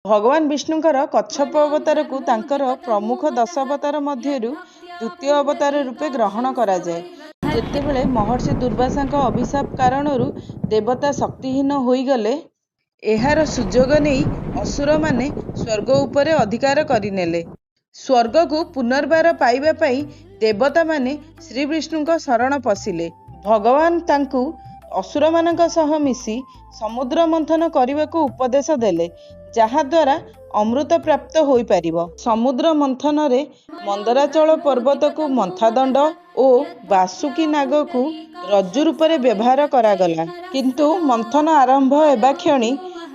ଭଗବାନ ବିଷ୍ଣୁଙ୍କର କଚ୍ଛପ ଅବତାରକୁ ତାଙ୍କର ପ୍ରମୁଖ ଦଶ ଅବତାର ମଧ୍ୟରୁ ଦ୍ୱିତୀୟ ଅବତାର ରୂପେ ଗ୍ରହଣ କରାଯାଏ। ଯେତେବେଳେ ମହର୍ଷି ଦୁର୍ବାସାଙ୍କ ଅଭିଶାପ କାରଣରୁ ଦେବତା ଶକ୍ତିହୀନ ହୋଇଗଲେ, ଏହାର ସୁଯୋଗ ନେଇ ଅସୁରମାନେ ସ୍ୱର୍ଗ ଉପରେ ଅଧିକାର କରିନେଲେ। ସ୍ୱର୍ଗକୁ ପୁନର୍ବାର ପାଇବା ପାଇଁ ଦେବତାମାନେ ଶ୍ରୀବିଷ୍ଣୁଙ୍କ ଶରଣ ପଶିଲେ। ଭଗବାନ ତାଙ୍କୁ ଅସୁରମାନଙ୍କ ସହ ମିଶି ସମୁଦ୍ର ମନ୍ଥନ କରିବାକୁ ଉପଦେଶ ଦେଲେ, ଯାହାଦ୍ୱାରା ଅମୃତ ପ୍ରାପ୍ତ ହୋଇପାରିବ। ସମୁଦ୍ର ମନ୍ଥନରେ ମନ୍ଦରାଚଳ ପର୍ବତକୁ ମନ୍ଥାଦଣ୍ଡ ଓ ବାସୁକି ନାଗକୁ ରଜ୍ଜୁ ରୂପରେ ବ୍ୟବହାର କରାଗଲା। କିନ୍ତୁ ମନ୍ଥନ ଆରମ୍ଭ ହେବା କ୍ଷଣି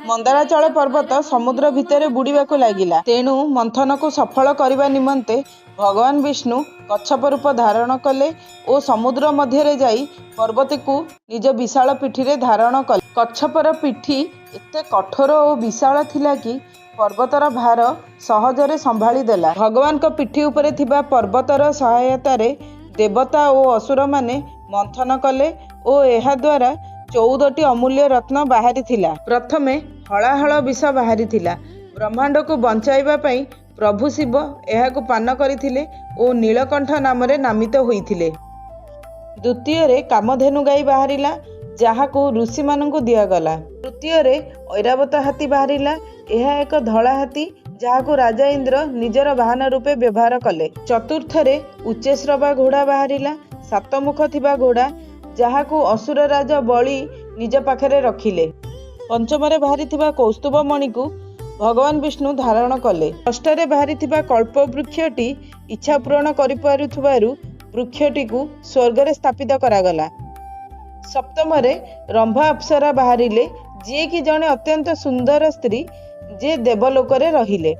ମନ୍ଦରାଚଳ ପର୍ବତ ସମୁଦ୍ର ଭିତରେ ବୁଡ଼ିବାକୁ ଲାଗିଲା। ତେଣୁ ମନ୍ଥନକୁ ସଫଳ କରିବା ନିମନ୍ତେ ଭଗବାନ ବିଷ୍ଣୁ କଚ୍ଛପ ରୂପ ଧାରଣ କଲେ ଓ ସମୁଦ୍ର ମଧ୍ୟରେ ଯାଇ ପର୍ବତକୁ ନିଜ ବିଶାଳ ପିଠିରେ ଧାରଣ କଲେ। କଚ୍ଛପର ପିଠି ଏତେ କଠୋର ଓ ବିଶାଳ ଥିଲା କି ପର୍ବତର ଭାର ସହଜରେ ସମ୍ଭାଳି ଦେଲା। ଭଗବାନଙ୍କ ପିଠି ଉପରେ ଥିବା ପର୍ବତର ସହାୟତାରେ ଦେବତା ଓ ଅସୁରମାନେ ମନ୍ଥନ କଲେ ଓ ଏହାଦ୍ୱାରା 14ଟି ଅମୂଲ୍ୟ ରତ୍ନ ବାହାରିଥିଲା। ପ୍ରଥମେ ହଳାହଳ ବିଷ ବାହାରିଥିଲା। ବ୍ରହ୍ମାଣ୍ଡକୁ ବଞ୍ଚାଇବା ପାଇଁ ପ୍ରଭୁ ଶିବ ଏହାକୁ ପାନ କରିଥିଲେ ଓ ନୀଳକଣ୍ଠ ନାମରେ ନାମିତ ହୋଇଥିଲେ। ଦ୍ୱିତୀୟରେ କାମଧେନୁ ଗାଈ ବାହାରିଲା, ଯାହାକୁ ଋଷିମାନଙ୍କୁ ଦିଆଗଲା। ତୃତୀୟରେ ଐରାବତ ହାତୀ ବାହାରିଲା। ଏହା ଏକ ଧଳା ହାତୀ, ଯାହାକୁ ରାଜା ଇନ୍ଦ୍ର ନିଜର ବାହନ ରୂପେ ବ୍ୟବହାର କଲେ। ଚତୁର୍ଥରେ ଉଚ୍ଚୈଶ୍ରବା ଘୋଡ଼ା ବାହାରିଲା, ସାତ ମୁଖ ଥିବା ଘୋଡ଼ା, ଯାହାକୁ ଅସୁର ରାଜ ବଳି ନିଜ ପାଖରେ ରଖିଲେ। ପଞ୍ଚମରେ ବାହାରିଥିବା କୌସ୍ତୁଭ ମଣିକୁ ଭଗବାନ ବିଷ୍ଣୁ ଧାରଣ କଲେ। ଷଷ୍ଠରେ ବାହାରିଥିବା କଳ୍ପବୃକ୍ଷଟି ଇଚ୍ଛା ପୂରଣ କରିପାରୁଥିବାରୁ ବୃକ୍ଷଟିକୁ ସ୍ୱର୍ଗରେ ସ୍ଥାପିତ କରାଗଲା। ସପ୍ତମରେ ରମ୍ଭା ଅପ୍ସରା ବାହାରିଲେ, ଯିଏକି ଜଣେ ଅତ୍ୟନ୍ତ ସୁନ୍ଦର ସ୍ତ୍ରୀ, ଯେ ଦେବଲୋକରେ ରହିଲେ।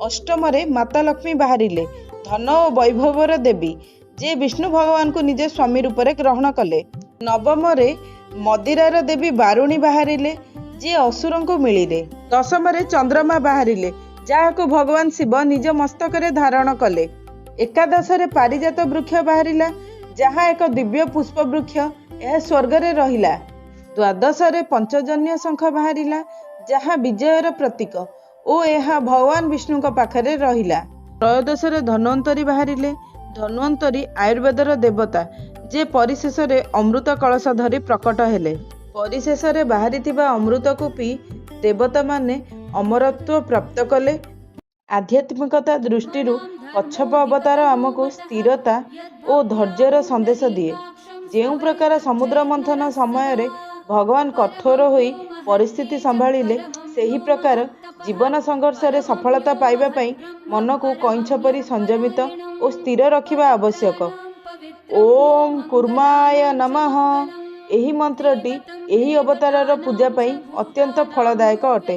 ଅଷ୍ଟମରେ ମାତା ଲକ୍ଷ୍ମୀ ବାହାରିଲେ, ଧନ ଓ ବୈଭବର ଦେବୀ, ଯେ ବିଷ୍ଣୁ ଭଗବାନଙ୍କୁ ନିଜ ସ୍ୱାମୀ ରୂପରେ ଗ୍ରହଣ କଲେ। ନବମରେ ମଦିରାର ଦେବୀ ବାରୁଣୀ ବାହାରିଲେ, ଯିଏ ଅସୁରଙ୍କୁ ମିଳିଲେ। ଦଶମରେ ଚନ୍ଦ୍ରମା ବାହାରିଲେ, ଯାହାକୁ ଭଗବାନ ଶିବ ନିଜ ମସ୍ତକରେ ଧାରଣ କଲେ। ଏକାଦଶରେ ପାରିଜାତ ବୃକ୍ଷ ବାହାରିଲା, ଯାହା ଏକ ଦିବ୍ୟ ପୁଷ୍ପ ବୃକ୍ଷ, ଏହା ସ୍ୱର୍ଗରେ ରହିଲା। ଦ୍ୱାଦଶରେ ପଞ୍ଚଜନ୍ୟ ଶଙ୍ଖ ବାହାରିଲା, ଯାହା ବିଜୟର ପ୍ରତୀକ ଓ ଏହା ଭଗବାନ ବିଷ୍ଣୁଙ୍କ ପାଖରେ ରହିଲା। ତ୍ରୟୋଦଶରେ ଧନ୍ୱନ୍ତରୀ ବାହାରିଲେ। ଧନ୍ୱନ୍ତରୀ ଆୟୁର୍ବେଦର ଦେବତା, ଯେ ପରିଶେଷରେ ଅମୃତ କଳସ ଧରି ପ୍ରକଟ ହେଲେ। ପରିଶେଷରେ ବାହାରିଥିବା ଅମୃତକୁ ପିଇ ଦେବତାମାନେ ଅମରତ୍ୱ ପ୍ରାପ୍ତ କଲେ। ଆଧ୍ୟାତ୍ମିକତା ଦୃଷ୍ଟିରୁ କଚ୍ଛପ ଅବତାର ଆମକୁ ସ୍ଥିରତା ଓ ଧୈର୍ଯ୍ୟର ସନ୍ଦେଶ ଦିଏ। ଯେଉଁ ପ୍ରକାର ସମୁଦ୍ର ମନ୍ଥନ ସମୟରେ ଭଗବାନ କଠୋର ହୋଇ ପରିସ୍ଥିତି ସମ୍ଭାଳିଲେ, ସେହି ପ୍ରକାର ଜୀବନ ସଂଘର୍ଷରେ ସଫଳତା ପାଇବା ପାଇଁ ମନକୁ କଇଁଛ ପରି ସଂଯମିତ ଓ ସ୍ଥିର ରଖିବା ଆବଶ୍ୟକ। ଓଁ କୂର୍ମାୟ ନମଃ ଏହି ମନ୍ତ୍ରଟି ଏହି ଅବତାରର ପୂଜା ପାଇଁ ଅତ୍ୟନ୍ତ ଫଳଦାୟକ ଅଟେ।